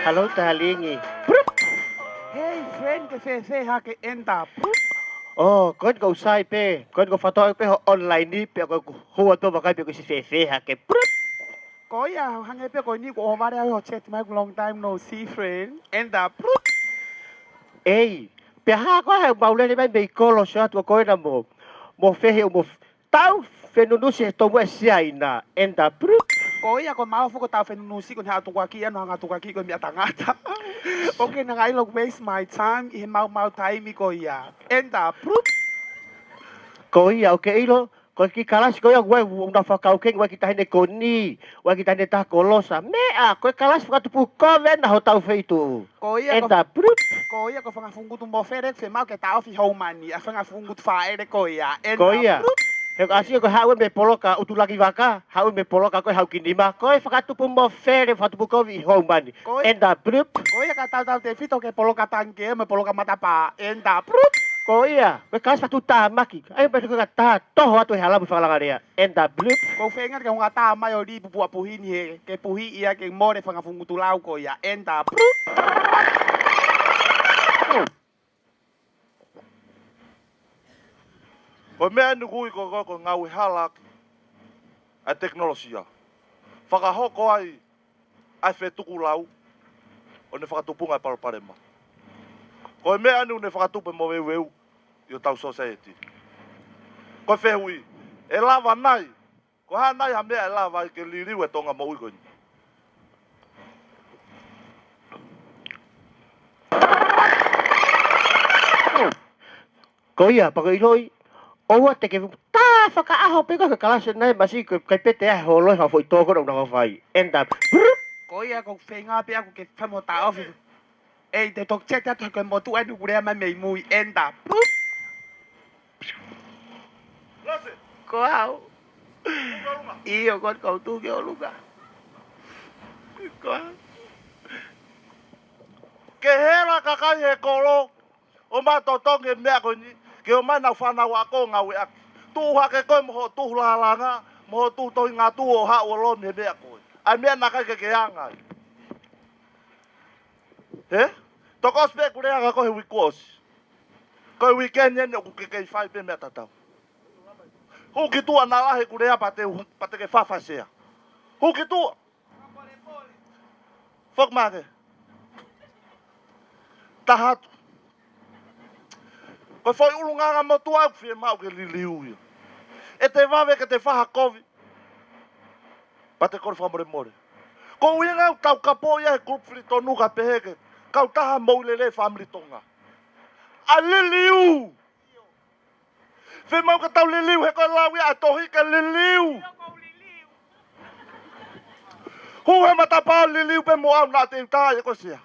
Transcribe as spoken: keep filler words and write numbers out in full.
Hello, darling. Hey, friend, ke fēfē hake? Enter. Oh, ko eni ʻoku ou sai pē. Ko eni ʻoku ou fakatokangaʻi pē hoʻo online ni, pea ko ʻeku hua tō vakai pē kuo ʻosi fēfē hake. Ko ia, hangē pē ko eni kuo ʻohovale au he chat mai, long time no see, friend. Enter. Ei, pea hā koā he ʻoku mau lele mai mei kolo, sio atu ko ena mo, mo fehe mo f-, tau fenunusi he tomuʻa ʻa Siaina. Enter. Ko ia ko mau foki ʻoku tau fenunusi ko eni, haʻu ʻo tukuakiʻi ʻa e ngaahi tukuakiʻi ko e meʻa tangata. ʻOku ke nanga ʻilo ʻoku waste my time ʻi he maumau taimi ko ia. Enter. Ko ia ʻoku ke ʻilo, ko e kiʻi kalasi ko ia ʻoku ʻi ai ʻa e ʻū fakakaukau, ʻi ai e kiʻi taʻahine ko eni, ʻi ai e kiʻi taʻahine taha ko Losa. Meʻa, ko e kalasi fakatupu kovi ena hotau feituʻu. Ko ia ko, Enter. Ko ia ko e fanga fungutu mofele, fiemaʻu ke taʻofi houmani ʻa e fanga fungutu fāʻele ko ia. Enter. Ko ia. He ʻoku ʻasi ia ko e haʻu ia mei he poloka ʻUtulakivaka, haʻu ia mei he poloka ko ē Haukinima, ko e fakatupu mofele, fakatupu kovi ʻi houmani. Ko ia. Enter. Ko ia ka tautautefito ki he poloka tangikē mo e poloka matapā. Enter. Ko ia, ko e kalasi fakatuʻutāmaki. ʻAi pē ko e ka tā toho atu he hala mo e fakalanga lea. Enter. Ko e feinga ke hunga tā mai ʻo lī pupuʻa puhi ni he, ke puhi ia ke mole fanga fungutu lau ko ia. Enter. Ko e meʻa eni ʻoku ui ko, ko, ko e ngāue hala ʻaki ʻa e tekinolosia. Fakahoko ai ʻa e fetuku lau ʻo ne fakatupunga e palopalema. Ko e meʻa eni ʻoku ne fakatupu e moveuveu ʻi hotau society. Ko e fehuʻi, ʻe lava nai, ko e hā nai ha meʻa ʻe lava ai ke liliu e Tonga moʻui ko eni? Ko ia, pea ko e ʻiloʻi, ʻoua te ke tā fakaʻaho pē ko e kalasi nai masi ko e kai pete ʻa e holo he foʻi tō ko ena ʻoku nau fai. Enter. Ko ia ko e feinga pē ʻaku ke famo taʻofi. Ei, te toki chat atu he ko e motuʻa eni ʻoku lea mai mei mui. Enter. Ko au. ʻIo, ko eni kau tuʻu ki ʻolunga. Ko au. Ke hela kakai he kolo ʻo mātotongi e meʻa ko eni, ke ʻomai ʻenau fānau ako ʻo ngāueʻaki. Tuʻu hake koe mo hoʻo tuhu lalanga, mo hoʻo tuhu tohi ngatu ʻo haʻu ʻo lomi he meʻa ko ē. ʻA e meʻa naʻe ʻikai ke ke anga ai. Hē? Toki ʻosi pē ʻeku lea kia koe he uike kuo ʻosi. Ko e weekend eni ʻoku ke kei fai pē meʻa tatau. Hū ki tuʻa naʻa lahi ʻeku lea pea te u-, pea te ke fafa sea. Hū ki tuʻa. Fok make. Taha atu. Ko e foʻi ʻulungaanga motuʻa ʻoku fiemaʻu ke liliu ia. ʻE te vave ke te faha kovi. Pea te kole fakamolemole. Ko e ʻuhinga ʻoku tau kapoʻi ia he group Filitonu ka pehē ke kautaha moʻui lelei fāmili Tonga. ʻA e liliu. Fiemaʻu ke tau liliu he ko e lau ia ʻa e tohi ke liliu. Hū he matapā liliu pē mo au naʻa te u tā ia ko e sea.